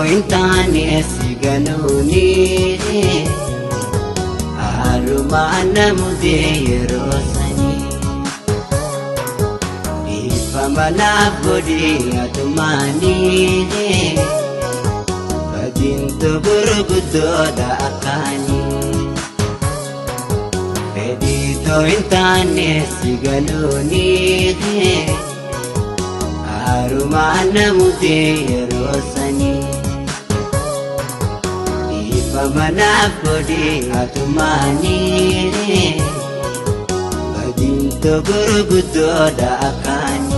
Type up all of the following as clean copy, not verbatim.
hin taane si ganuuni Harumaa namutee yeroo sanii Dhiifama naaf godhi atumaanii Badiintu gurguddoodha akkaanii Fedhiitoo hin taane si ganuuni Harumaa namutee yeroo sanii Dhiifama naaf godhi atumaanii Badiintu gurguddoodha akkaanii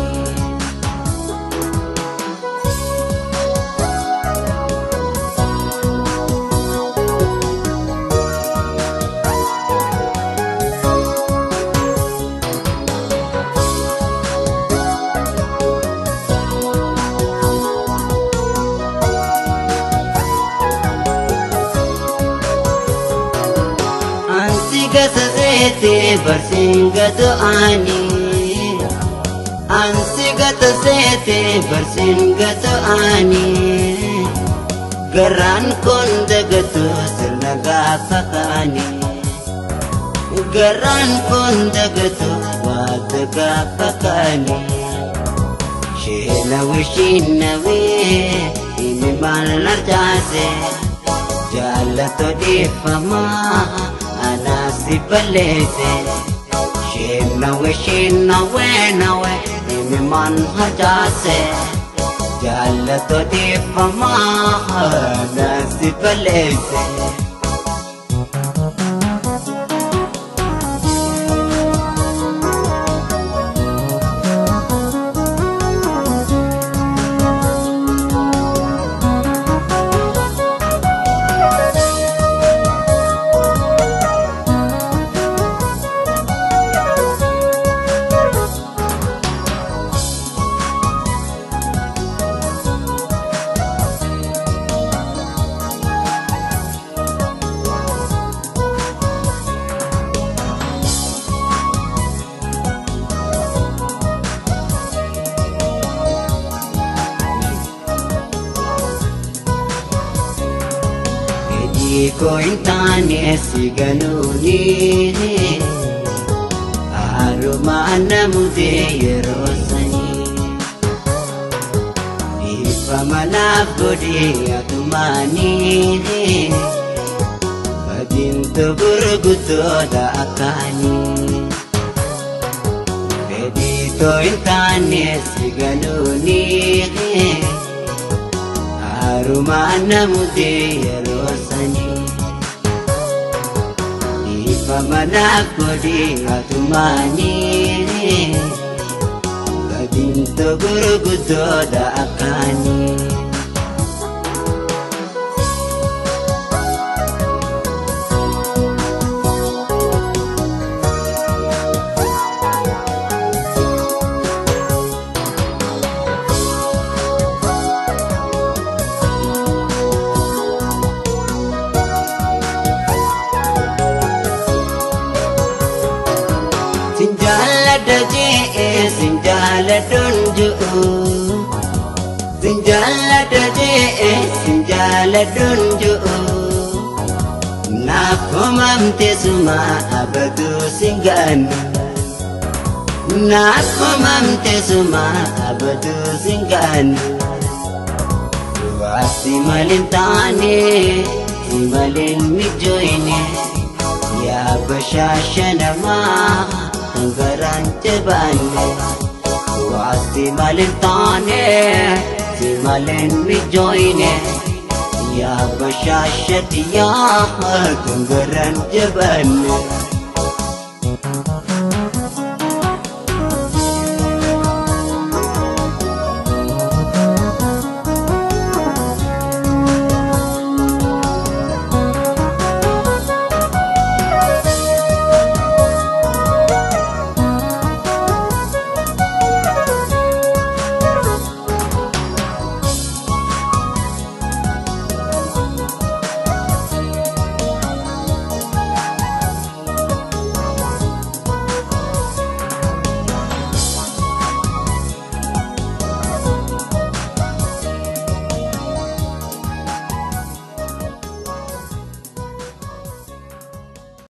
Gata barsin gato ani Ansi gata sete barsin gato ani Garaan kun dagatu sirna gaafa kaani Garaan kun dagatu waata gaafa kaani Sheenawe sheenawe inni maal narjaase Jaallato dhiifamaa Anasi balleesse Sheenawe sheenawe nawe inni man harjaase Jaallato dhiifamaa Anasi balleesse Fedhii koo hin taane si ganuuni Harumaa namutee yeroo sanii Dhiifama naaf godhi atumaanii Badiintu gurguddoodha akkaanii Fedhiitoo hin taane si ganuuni Harumaa namutee yeroo sanii Dhiifama naaf godhi atumaanii Badiintu gurguddoodha akkaanii Sin jaalladha jee sin jaalladhuun ji'u Sin jaalladha jee sin jaalladhuun ji'u Naaf komamte suma abaduu sin gaanu Naaf komamte suma abaduu sin gaanu Waasi malee taane si malee mijoine Yaa bashaasha namaa Garaan jabaanne Waasi malee taane si malee mijoine Yaa bashaasha yaa kan garaan jabaanne.